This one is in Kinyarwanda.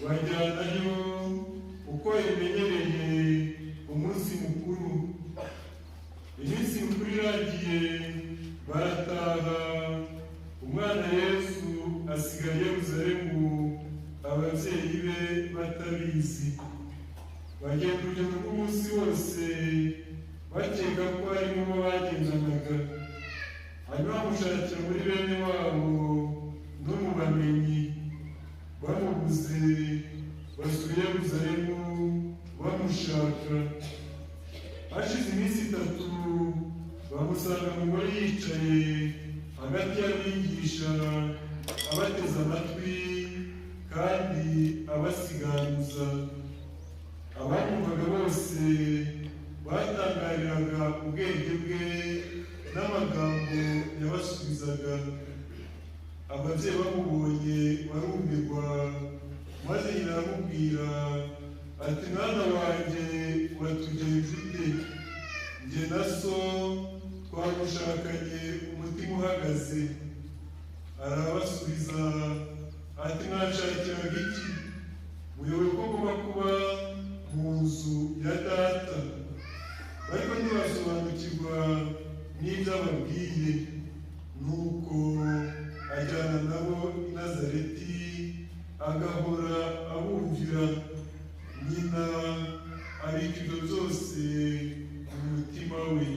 Bajyanayo uko bimenyereye umunsi mukuru. Iminsi mikuru irangiye, barataha. Umwana Yesu asigara i Yerusalemu, ababyeyi be batabizi. Bagenda urugendo rw'umunsi wose, bakeka ko harimo bo bagendanaga. Hanyuma bamushakira muri bene wabo no mu bamenyi. Bamubuze, basubira i Yerusalemu bamushaka. Hashize iminsi 3, bamusanga mu ngoro, yicaye hagati y'abigisha, abateze amatwi kandi abasiganuza. Abamwumvaga bose batangariraga ubwenge bwe n'amagambo yabasubizaga. Ababyeyi bamubonye barumirwa, maze nyina aramubwira ati: "Mwana wanjye, watugenje ute? Njye na so twagushakanye umutima uhagaze." Arabasubiza ati: "Mwanshakiraga iki? Muyobewe ko ngomba kuba mu nzu ya Data?" Ariko ntibasobanukirwa n'ibyo ababwiye. Nuko ajyana nabo i Nazareti, agahora abumvira. Nyina abika ibyo byose mu mutima we.